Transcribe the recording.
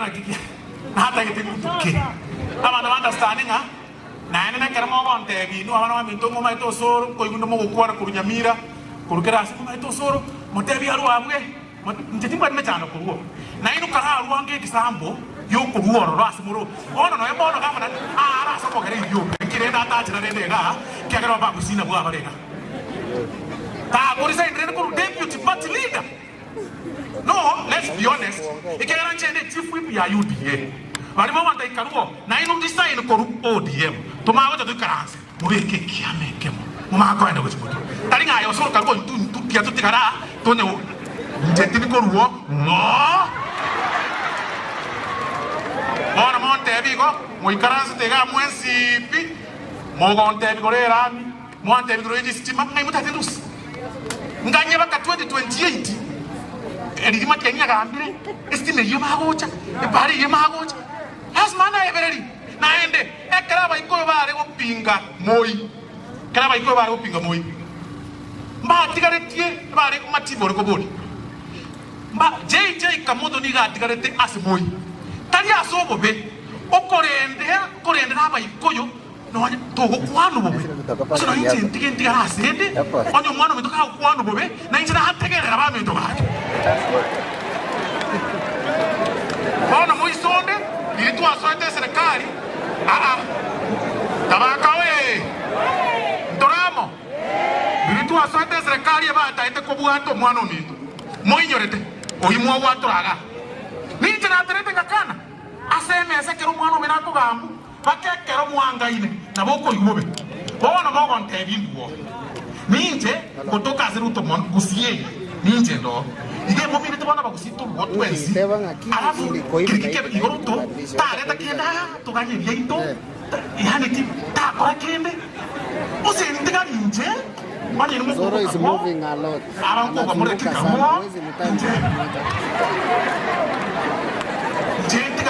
naki ki natagete ngutuke. Abanto ba understand ng'a naende nekero mogontebia inwe abana baminto momaete osoro nkoigwa inde mogokwana korwa Nyamira korwa kera ase momaete osoro motebie arwe abwe inche timbwati mechando korwa oo. Nainwe kararwe ange egesambo giokorua ororo ase more bono nonya bono gavana aare ase omogere Ethiopia nki rende atachera rende igaa ekiagera abagusii nabwo abare igaa. Takoresign rende korwa deputy party leader. No, let's be honest, ekiagera inche inde chief whip ya UDA, baria mogonta ikarwo nainwe resign korwa ODM, tomanye gocha toikaranse mobeke ekiama ekemo momanye koenda gochia motwe. Tari ng'a aye ase orokarwo intwe intwe tiga totigare aa tonye go inche tindi korwa ng'oo. Bono montebi igo, moikaransete igaa mwensi pi, mogontebi igoro y'erami, Mwantebia igoro ye chisitima, ng'ai motagete ndusie? Nganye baka 2028 eririma tiga nyagambire, esitima eyio bagocha, epara eyio bagocha. Lasima naebererie. Naende ekero abaikoyo bare gopinga Moi, ekero abaikoyo bare gopinga Moi, mbatigaretie bare matibo ore koboria. Mba JJ Kamotho nigo atigarete ase Moi, tari ase obobe, okorendea okorendera abaikoyo Nonya togokwana obobe, gose nonya inche ntige ntigare asende, onye omwana ominto kagokwana obobe, na inche nategerera abaminto gaki. Bono moise onde, riria twasoete eserekari, aa, tabaka oye, ntore amo, riria twasoete eserekari ebataete kobwata omwana ominto, moinyorete, oyio mwagwatora igaa. Ninche naterete ngakana ase emesa ekero omwana omino akogambwa. Mpaka ekero mwangaine nabo okoigwa bobe. Bono mogontebia inwe, Ninche ngotoka ase Ruto mono, Gusii eye ninche ndoo. Iga emomineti bono abagusii torwo twensi, alafu kiriki kebe igo Ruto tareta kende aa toganye ebiaito, yaani ti takora kende. Gose ntigari inche onye inwe Zoro is mokoboka bo, moving a lot. aba nkoba more Anazunguka kika sana. bo, Huwezi mtime inche mara moja. inche ntigari.